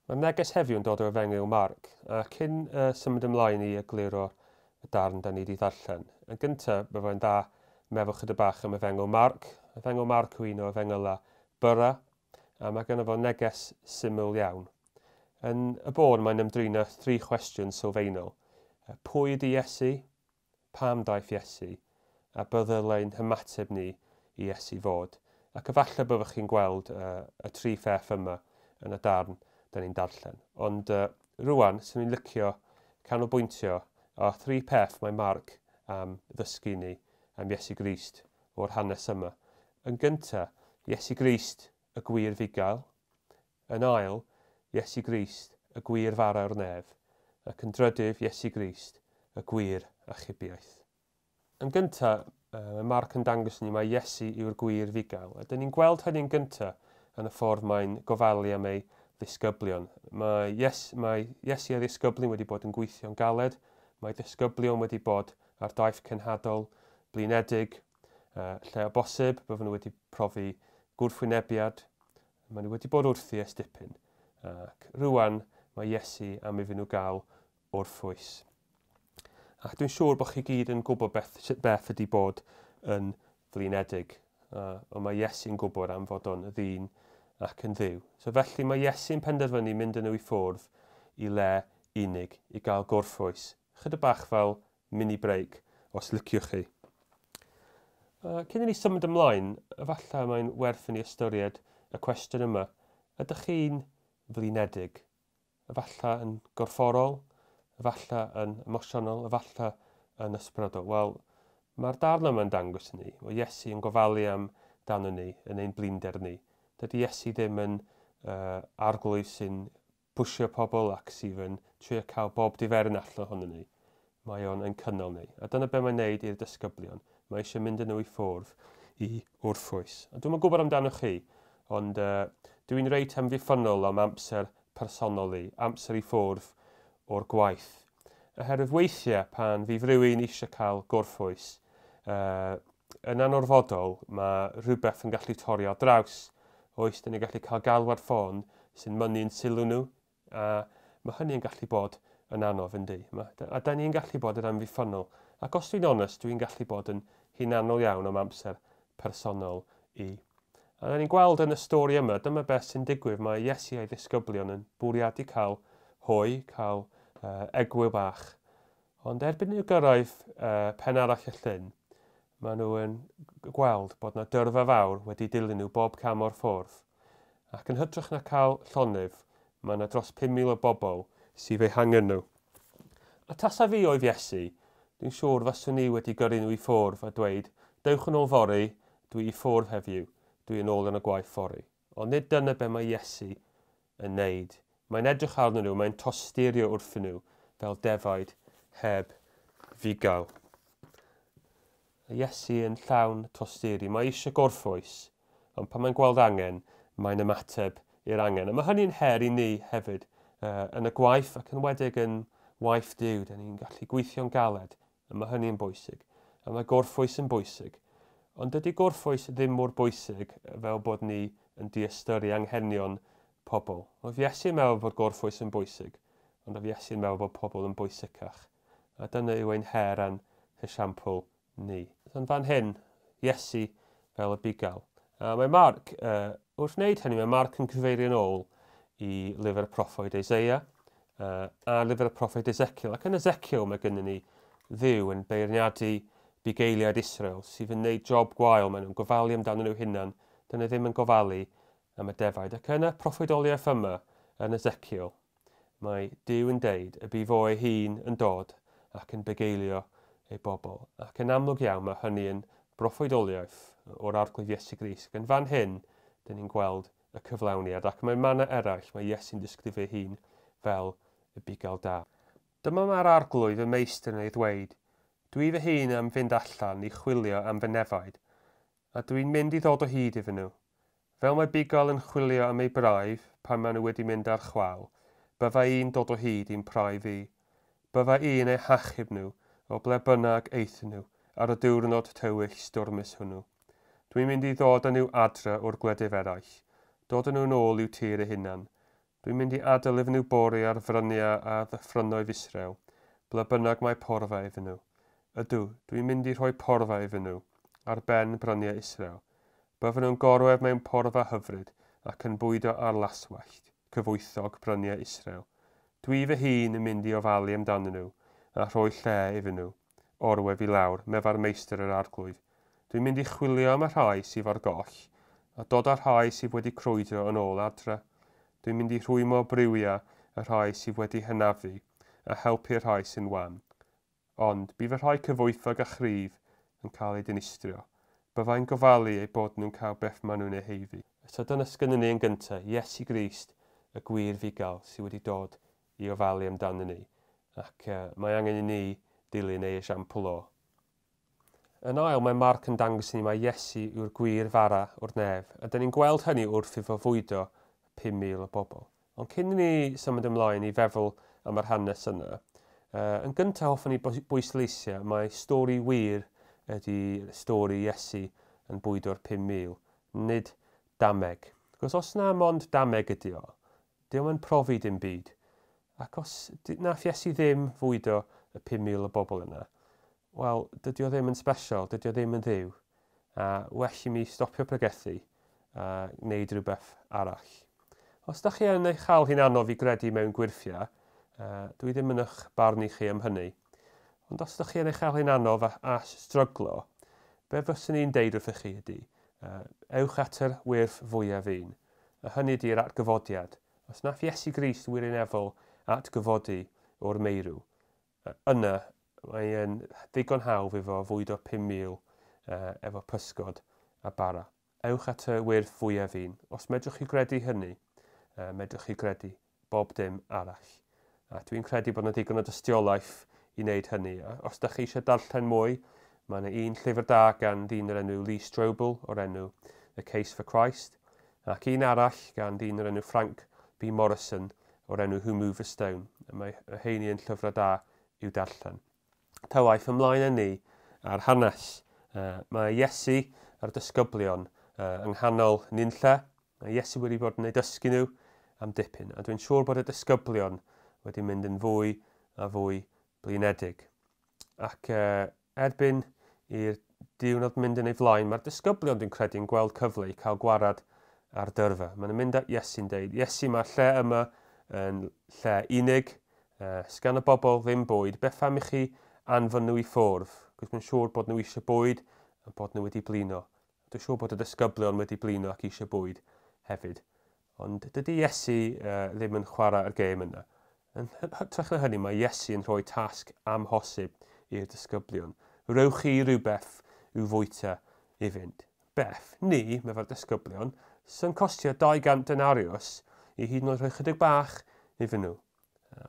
Mae'r neges heddiw yn dod o Efengyl Marc, a cyn uh, symud ymlaen i egluro y darn da ni wedi ddarllen. Yn gyntaf, mae fe'n dda meddwl chydig bach am Efengyl Marc. Efengyl Marc yw un o efengylau byra, a mae gynno fo neges syml iawn. Yn y bôn, mae'n ymdrin â thri chwestiwn sylfaenol. Pwy ydy Iesu? Pam daeth Iesu? A byddai'n hymateb ni i Iesu fod? Ac efallai byddwch chi'n gweld uh, y tri pheth yma yn y darn da ni'n darllen. Ond uh, rwan, swn i'n licio canolbwyntio ar thri peth mae Marc am ddysgu ni am Iesu Grist o'r hanes yma. Yn gyntaf, Iesu Grist y gwir fugail. Yn ail, Iesu Grist, y gwir fara o'r nef. Ac yn drydydd, Iesu Grist, y gwir achubiaeth. Yn gyntaf, mae Marc yn dangos ni mai Iesu yw'r gwir fugail. A dyn ni'n gweld hynny'n gyntaf yn y ffordd mae'n gofalu am ei ddisgyblion. Mae, Yes, mae Iesu a'i ddisgyblion wedi bod yn gweithio'n galed, mae disgyblion wedi bod ar daith cenhadol blinedig, lle o bosib byddwn nhw wedi profi gwrthwynebiad. Maen nhw wedi bod wrthi ers dipyn, ac rwan mae Iesu am iddyn nhw gael orffwys. Ac dwi'n siŵr bod chi gyd yn gwybod beth, sut beth ydy bod yn flinedig. Uh, ond mae Iesu'n gwybod am fod o'n ddyn ac yn ddiw. So felly mae Iesu'n penderfynu mynd yn nhw i ffwrdd i le unig, i gael gorffwys. Chydig bach fel mini break, os liciwch chi. Cyn i ni symud ymlaen, efallai mae'n werth i ni ystyried y cwestiwn yma. Ydych chi'n flinedig? Efallai yn gorfforol, efallai yn emosiynol, efallai yn ysbrydol. Wel, mae'r darn yma'n dangos i ni, mae Iesu yn gofalu am dan ni, yn ein blinder ni. Dydy Iesu ddim yn uh, arglwydd sy'n pwsio pobl ac sydd yn trio cael bob diferyn allan ohono ni. Mae o'n ein cynnal ni. A dyna be mae'n neud i'r disgyblion. Mae eisiau mynd â nhw i ffwrdd i wrthwys. A dwi'm yn gwybod amdanoch chi, ond uh, dwi'n reit amddiffynnol am amser personol i, amser i ffwrdd o'r gwaith. Oherwydd weithiau pan fydd rhywun eisiau cael gorffwys, uh, yn anorfodol mae rhywbeth yn gallu torri ar draws. Oes, dyn ni'n gallu cael galwad ffôn sy'n mynnu'n sylw nhw, a mae hynny yn gallu bod yn anodd, yndi? Ma, a da ni'n gallu bod yn amddiffynnol. Ac os dwi'n onest, dwi'n gallu bod yn hunanol iawn am amser personol i. A da ni'n gweld yn y stori yma, dyma beth sy'n digwydd, mae Iesu a'i ddisgyblion yn bwriadu cael hoe, cael uh, egwyl bach. Ond erbyn nhw gyrraedd uh, pen arall y llyn, maen nhw yn gweld bod yna dyrfa fawr wedi dilyn nhw bob cam o'r ffordd. Ac yn hytrach na cael llonydd, mae yna dros 5,000 o bobl sydd eu hangen nhw. A tasa fi oedd Iesu, dwi'n siŵr faswn i wedi gyrru nhw i ffwrdd a dweud, dewch yn ôl fory, dwi i ffwrdd heddiw, dwi yn ôl yn y gwaith fory. Ond nid dyna be mae Iesu yn neud. Mae'n edrych arnyn nhw, mae'n tosturio wrthyn nhw fel defaid heb fugail. Iesu yn llawn tosturi. Mae eisiau gorffwys, ond pan mae'n gweld angen, mae'n ymateb i'r angen. A mae hynny'n her i ni hefyd uh, yn y gwaith ac yn wedig yn waith Duw. Da ni'n gallu gweithio'n galed, a mae hynny'n bwysig. A mae gorffwys yn bwysig. Ond dydy gorffwys ddim mor bwysig fel bod ni yn diystyru anghenion pobl. Oedd Iesu'n meddwl bod gorffwys yn bwysig, ond oedd Iesu'n meddwl bod pobl yn bwysicach. A dyna yw ein her a'n hesiampl ni. Yn fan hyn, Iesu fel y bugail. A mae Mark, uh, wrth wneud hynny, mae Mark yn cyfeirio yn ôl i lyfr y proffwyd Isaiah uh, a lyfr y proffwyd Ezekiel. Ac yn Ezekiel mae gennym ni Dduw yn beirniadu bugeiliaid Israel sydd yn gwneud job gwael, maen nhw'n gofalu amdano nhw hunan, dyn nhw ddim yn gofalu am y defaid. Ac yn y proffwydoliaeth yma, yn Ezekiel, Mae Duw yn deud y bydd fo ei hun yn dod ac yn bugeilio ei bobl. Ac yn amlwg iawn mae hynny yn broffwydoliaeth o'r Arglwydd Iesu Grist. Ac yn fan hyn, dyn ni'n gweld y cyflawniad. Ac mewn mannau eraill, mae Iesu'n disgrifio ei hun fel y bugail da. Dyma mae'r Arglwydd y Meistr yn ei ddweud, Dwi fy hun am fynd allan i chwilio am fy nefaid, a dwi'n mynd i ddod o hyd iddyn nhw. Fel mae bugail yn chwilio am ei braidd pan maen nhw wedi mynd ar chwâl, bydda i'n dod o hyd i'm praidd i. Bydda i'n eu hachub nhw, o ble bynnag aethon nhw, ar y diwrnod tywyll stormus hwnnw. Dwi'n mynd i ddod â nhw adre o'r gwledydd eraill, dod â nhw'n ôl i'w tir eu hunan. Dwi'n mynd i adael iddyn nhw bori ar fryniau a ddyffrynnoedd Israel, ble bynnag mae porfa iddyn nhw. Ydw, dwi'n mynd i rhoi porfa iddyn nhw, ar ben bryniau Israel. Bydden nhw'n gorwedd mewn porfa hyfryd ac yn bwydo ar laswellt cyfoethog bryniau Israel. Dwi fy hun yn mynd i ofalu amdanyn nhw a rhoi lle iddyn nhw orwedd i lawr, meddai'r Meistr yr Arglwydd. Dwi'n mynd i chwilio am y rhai sydd ar goll, a dod â'r rhai sydd wedi crwydro yn ôl adre. Dwi'n mynd i rhwymo briwiau y rhai sydd wedi hynafu, a helpu'r rhai sy'n wan. Ond, bydd y rhai cyfoethog a chryf yn cael eu dinistrio. Byddai'n gofalu eu bod nhw'n cael beth maen nhw'n ei haeddu. So dyna sgynnon ni yn gyntaf, Iesu Grist, y gwir fugail sydd wedi dod i ofalu amdanyn ni. Ac mae angen i ni dilyn ei esiampl o. Yn ail, mae Marc yn dangos i ni mai Iesu yw'r gwir fara o'r nef, a dyn ni'n gweld hynny wrth iddo fwydo 5,000 o bobl. Ond cyn i ni symud ymlaen i feddwl am yr hanes yna, yn gyntaf hoffwn i bwysleisio mai stori wir ydy stori Iesu yn bwydo'r 5,000, nid dameg. Cos os na mond dameg ydy o, dio'm yn profi dim byd. Ac os nath Iesu ddim fwydo y 5,000 o bobl yna, wel, dydy o ddim yn special, dydy o ddim yn ddiw. A well i mi stopio pregethu a wneud rhywbeth arall. Os da chi yn ei chael hi'n anodd i gredu mewn gwyrthiau, dwi ddim yn eich barnu chi am hynny. Ond os da chi yn ei chael hi'n anodd a stryglo, be fyswn i'n deud wrthych chi ydy, ewch at yr wyrth fwyaf un. A hynny ydy'r atgyfodiad. Os nath Iesu Grist wirioneddol atgyfodi o'r meirw, yna mae'n ddigon hawdd iddo fwydo 5,000 efo pysgod a bara. Ewch at y wyrth fwyaf un. Os medrwch chi gredu hynny, medrwch chi gredu bob dim arall. A dwi'n credu bod yna digon o dystiolaeth i wneud hynny. A os da chi eisiau darllen mwy, mae yna un llyfr da gan ddyn o'r enw Lee Strobel o'r enw The Case for Christ, ac un arall gan ddyn o'r enw Frank B. Morrison o'r enw Who Moved the Stone. Mae heini yn llyfrau da i'w darllen. Ta waeth, ymlaen â ni a'r hanes. Mae Iesu a'r disgyblion yng nghanol nunlle. Mae Iesu wedi bod yn eu dysgu nhw am dipyn, a dwi'n siŵr bod y disgyblion wedi mynd yn fwy a fwy blinedig. Ac erbyn i'r diwrnod mynd yn ei flaen, mae'r disgyblion, dwi'n credu, yn gweld cyfle i cael gwarad ar dyrfa. Maen nhw'n mynd at Iesu'n deud, Iesu, mae'r lle yma yn lle unig, sgan y bobl ddim bwyd, beth am i chi anfon nhw i ffwrdd? Cos mae'n siŵr bod nhw eisiau bwyd a bod nhw wedi blino. Dwi'n siŵr bod y disgyblion wedi blino ac eisiau bwyd hefyd. Ond dydy Iesu ddim yn chwarae'r gêm yna. Yn hytrach na hynny, mae Iesu yn rhoi tasg amhosib i'r disgyblion. Rhowch chi rhywbeth i'w fwyta i fynd. Beth? Ni, meddai'r disgyblion, sy'n costio 200 denarius i hyd yn oed rhoi chydig bach iddyn nhw.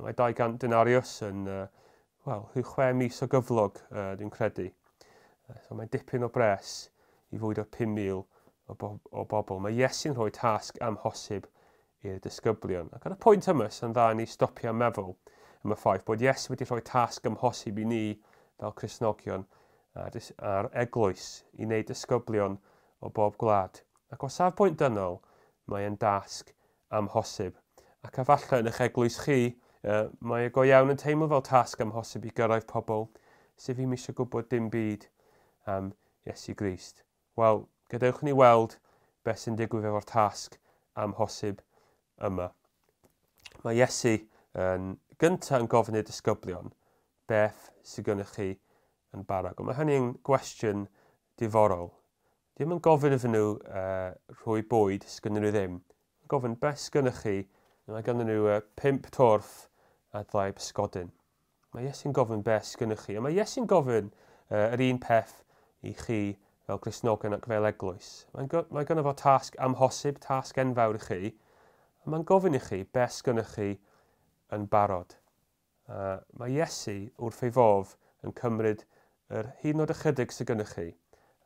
Mae 200 denarius yn, wel, rhyw 6 mis o gyflog, dwi'n credu. So mae dipyn o bres i fwydo 5,000 o bobl. Mae Iesu'n rhoi tasg amhosib i'r disgyblion. Ac ar y pwynt yma, sy'n dda i ni stopio a meddwl am y ffaith bod Iesu wedi rhoi tasg amhosib i ni fel Cristnogion a'r eglwys i wneud disgyblion o bob gwlad. Ac o safbwynt dynol, mae e'n dasg amhosib. Ac efallai yn eich eglwys chi, mae e go iawn yn teimlo fel tasg amhosib i gyrraedd pobl sydd ddim eisiau gwybod dim byd am Iesu Grist. Wel, gadewch ni weld beth sy'n digwydd efo'r tasg amhosib yma. Mae Iesu yn gyntaf yn gofyn i'r disgyblion beth sydd gennych chi yn barod. Ond mae hynny'n gwestiwn diddorol. Dim yn gofyn iddyn nhw rhoi bwyd sgynnyn nhw ddim. Mae'n gofyn beth sgynnych chi. Mae ganddyn nhw 5 torth a 2 bysgodyn. Mae Iesu'n gofyn beth sgynnych chi. A mae Iesu'n gofyn yr un peth i chi fel Cristnogion ac fel eglwys. Mae gynno fo tasg amhosib, tasg enfawr i chi. A mae'n gofyn i chi beth sgynnych chi yn barod. Mae Iesu wrth ei fodd yn cymryd yr hyd yn oed ychydig sydd gennych chi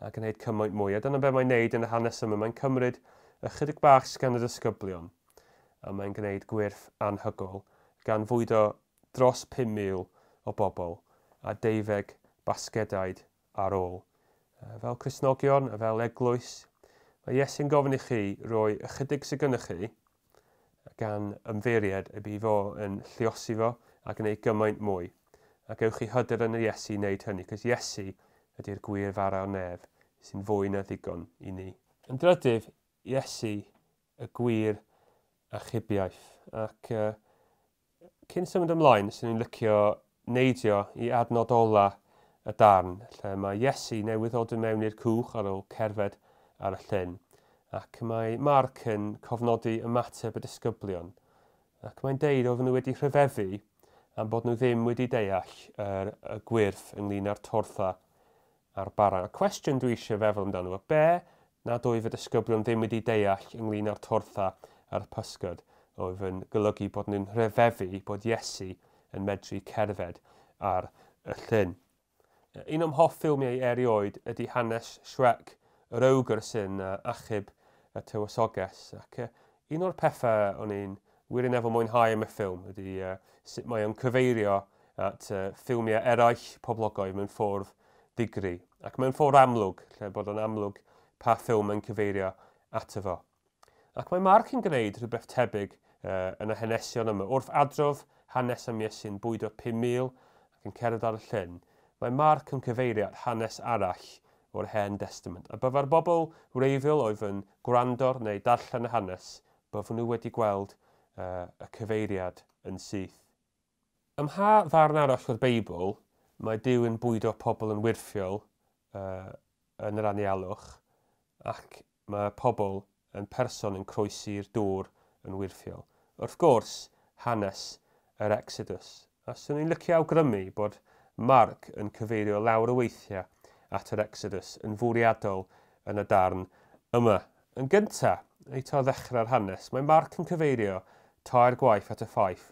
a gwneud cymaint mwy. A dyna be mae'n neud yn y hanes yma. Mae'n cymryd ychydig bach sydd gan y disgyblion a mae'n gwneud gwyrth anhygoel gan fwydo dros 5,000 o bobl a 12 basgedaid ar ôl. Fel Cristnogion a fel eglwys, mae Iesu'n gofyn i chi roi ychydig sydd gennych chi Gan ymddiried y bydd fo yn lluosi fo a gwneud gymaint mwy. A gewch chi hyder yn yr Iesu i wneud hynny, cos Iesu ydy'r gwir fara o nef sy'n fwy na ddigon i ni. Yn drydydd, Iesu y gwir achubiaeth. Ac cyn symud ymlaen, swn i'n licio neidio i adnod ola y darn, lle mae Iesu newydd ddod i mewn i'r cwch ar ôl cerdded ar y llyn, ac mae Marc yn cofnodi ymateb y disgyblion, ac mae'n deud oedden nhw wedi rhyfeddu am bod nhw ddim wedi deall yr, y gwyrth ynglyn â'r tortha a'r bara. Y cwestiwn dwi eisiau feddwl amdano fo, be nad oedd y disgyblion ddim wedi deall ynglyn â'r tortha a'r pysgod oedd yn golygu bod nhw'n rhyfeddu bod Iesu yn medru cerdded ar y llyn. Un o'm hoff ffilmiau erioed ydy hanes Shrek, yr ogre sy'n achub y tywysoges. Ac un o'r pethau o'n i'n wirioneddol mwynhau am y ffilm ydy sut mae o'n cyfeirio at ffilmiau eraill poblogaidd mewn ffordd ddigri. Ac mewn ffordd amlwg, lle bod o'n amlwg pa ffilm mae'n cyfeirio ato fo. Ac mae Marc yn gwneud rhywbeth tebyg yn y hanesion yma. Wrth adrodd hanes am Iesu'n bwydo 5,000 ac yn cerdded ar y llyn, mae Marc yn cyfeirio at hanes arall o'r Hen Destament. A byddai'r bobl wreiddiol oedd yn gwrando neu darllen y hanes, byddwn nhw wedi gweld y cyfeiriad yn syth. Ym mha ddarn arall o'r Beibl mae Duw yn bwydo pobl yn wyrthiol yn yr anialwch ac mae pobl yn person yn croesi'r dŵr yn wyrthiol? Wrth gwrs, hanes yr Exodus. A swn i'n licio awgrymu bod Marc yn cyfeirio lawr o weithiau at yr Exodus yn fwriadol yn y darn yma. Yn gyntaf, eto ddechrau'r hanes, mae Marc yn cyfeirio tair gwaith at y ffaith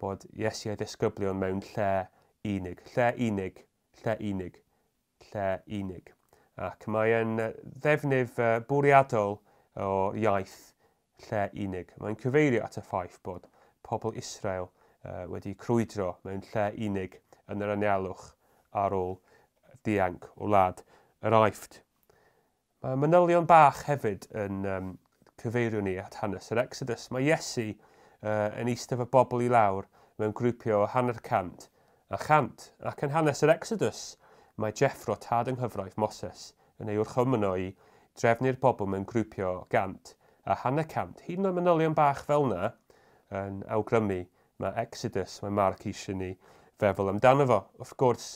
bod Iesu a'i ddisgyblion mewn lle unig. Lle unig, lle unig, lle unig. Ac mae'n ddefnydd bwriadol o iaith lle unig. Mae'n cyfeirio at y ffaith bod pobl Israel wedi crwydro mewn lle unig yn yr anialwch ar ôl dianc o wlad yr Aifft. Mae manylion bach hefyd yn cyfeirio ni at hanes yr Exodus. Mae Iesu yn eistedd y bobl i lawr mewn grwpio o 50 a 100. Ac yn hanes yr Exodus, mae Jethro, tad yng nghyfraith Moses, yn ei orchymyno i drefnu'r bobl mewn grwpio o 100 a 50. Hyd yn oed manylion bach fel yna yn awgrymu mae Exodus, mae Marc eisiau ni feddwl amdano fo. Wrth gwrs,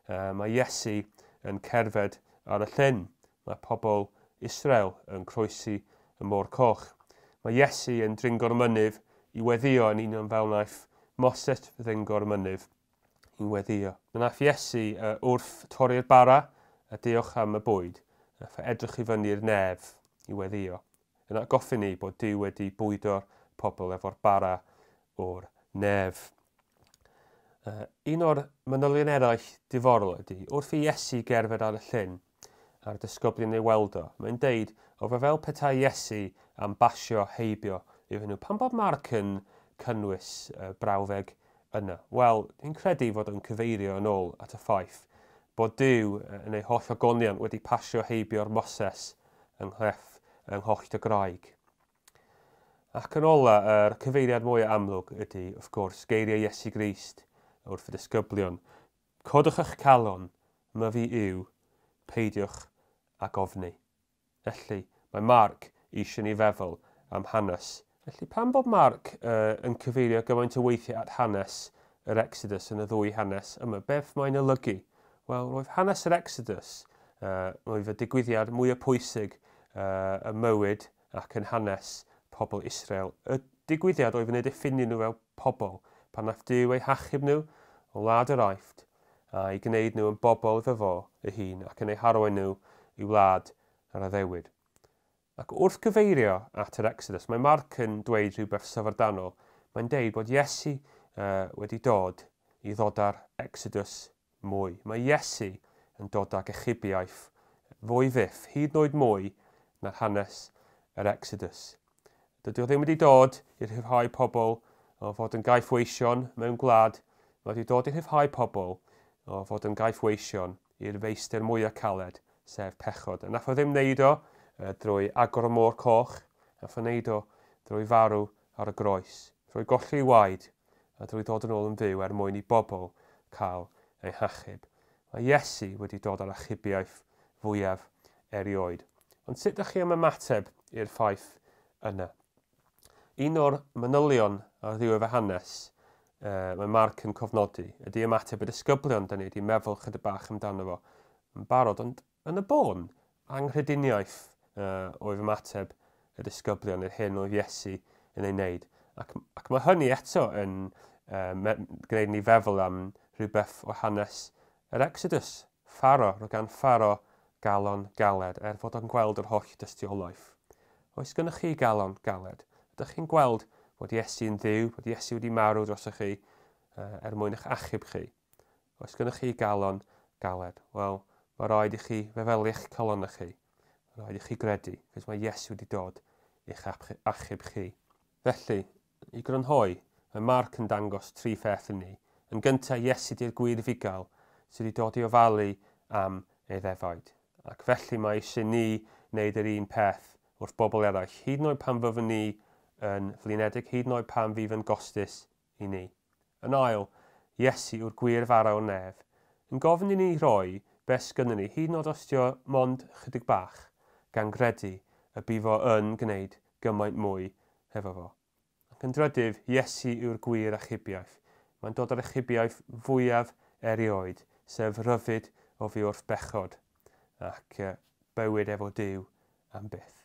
mae Iesu yn cerdded ar y llyn. Mae pobl Israel yn croesi y Môr Coch. Mae Iesu yn dringo'r mynydd i weddio yn union fel wnaeth Moses ddringo'r mynydd i weddio. Wnaeth Iesu wrth torri'r bara a diolch am y bwyd, wnaeth e edrych i fyny'r nef i weddio. Yn atgoffa ni bod Duw wedi bwydo'r pobl efo'r bara o'r nef. Un o'r manylion eraill diddorol ydy, wrth i Iesu gerdded ar y llyn, a'r disgyblion ei weld o, mae'n deud, oedd e fel petai Iesu am basio heibio iddyn nhw. Pam bod Marc yn cynnwys y brawddeg yna? Wel, dwi'n credu fod o'n cyfeirio yn ôl at y ffaith bod Duw yn ei holl ogoniant wedi pasio heibio'r Moses yng nghleth yng nghollt y graig. Ac yn ola, yr cyfeiriad mwy amlwg ydy, wrth gwrs, geiriau Iesu Grist wrth y disgyblion. Codwch eich calon, myfi yw, peidiwch ag ofni. Felly, mae Marc eisiau ni feddwl am hanes. Felly, pam bod Marc yn cyfeirio gymaint o weithiau at hanes yr Exodus yn y ddwy hanes yma? Beth mae'n olygu? Wel, roedd hanes yr Exodus, roedd y digwyddiad mwyaf pwysig ym mywyd ac yn hanes pobl Israel. Y digwyddiad oedd yn eu diffinio nhw fel pobl, pan nath Duw eu hachub nhw o wlad yr Aifft a'i gwneud nhw yn bobl iddo fo ei hun ac yn eu harwain nhw i wlad yr addewid. Ac wrth gyfeirio at yr Exodus, mae Marc yn dweud rhywbeth syfrdanol. Mae'n deud bod Iesu wedi dod i ddod â'r Exodus mwy. Mae Iesu yn dod ag achubiaeth fwy fyth, hyd yn oed mwy na'r hanes yr Exodus. Dydy o ddim wedi dod i rhyddhau pobl o fod yn gaethweision mewn gwlad, mae wedi dod i rhyddhau pobl o fod yn gaethweision i'r feistr mwyaf caled, sef pechod. A nath o ddim wneud o drwy agor y môr coch, nath o wneud o drwy farw ar y groes, drwy golli ei waed a drwy ddod yn ôl yn fyw er mwyn i bobl cael eu hachub. Mae Iesu wedi dod â'r achubiaeth fwyaf erioed. Ond sut ydych chi am ymateb i'r ffaith yna? Un o'r manylion ar ddiwedd y hanes uh, mae Mark yn cofnodi ydy ymateb y disgyblion, da ni wedi meddwl chydig bach amdano fo yn barod, ond yn y bôn, anghrediniaeth uh, oedd ymateb y disgyblion i'r hyn oedd Iesu yn ei wneud. Ac, ac mae hynny eto yn uh, gwneud ni feddwl am rhywbeth o hanes yr Exodus. Pharo, roedd gan Pharo galon galed, er fod o'n gweld yr holl dystiolaeth. Oes gennych chi galon galed? Ydych chi'n gweld bod Iesu'n ddiw, bod Iesu wedi marw drosoch chi uh, er mwyn eich achub chi? Oes gennych chi galon galed? Wel, mae rhaid i chi fefelu eich calon chi. Mae rhaid i chi gredu, cos mae Iesu wedi dod i'ch achub chi. Felly, i grynhoi, mae Mark yn dangos tri pheth i ni. Yn gyntaf, Iesu di'r gwir fugail sydd wedi dod i ofalu am ei ddefaid. Ac felly mae eisiau ni wneud yr un peth wrth bobl eraill, hyd yn oed pan fyddwn ni yn flinedig, hyd yn oed pan fydd yn gostus i ni. Yn ail, Iesu yw'r gwir fara o'r nef, yn gofyn i ni roi beth sgynnon ni, hyd yn oed os dio mond chydig bach, gan gredu y bydd fo yn gwneud gymaint mwy hefo fo. Ac yn drydydd, Iesu yw'r gwir achubiaeth. Mae'n dod â'r achubiaeth fwyaf erioed, sef rhyddid oddi wrth bechod ac bywyd efo Duw am byth.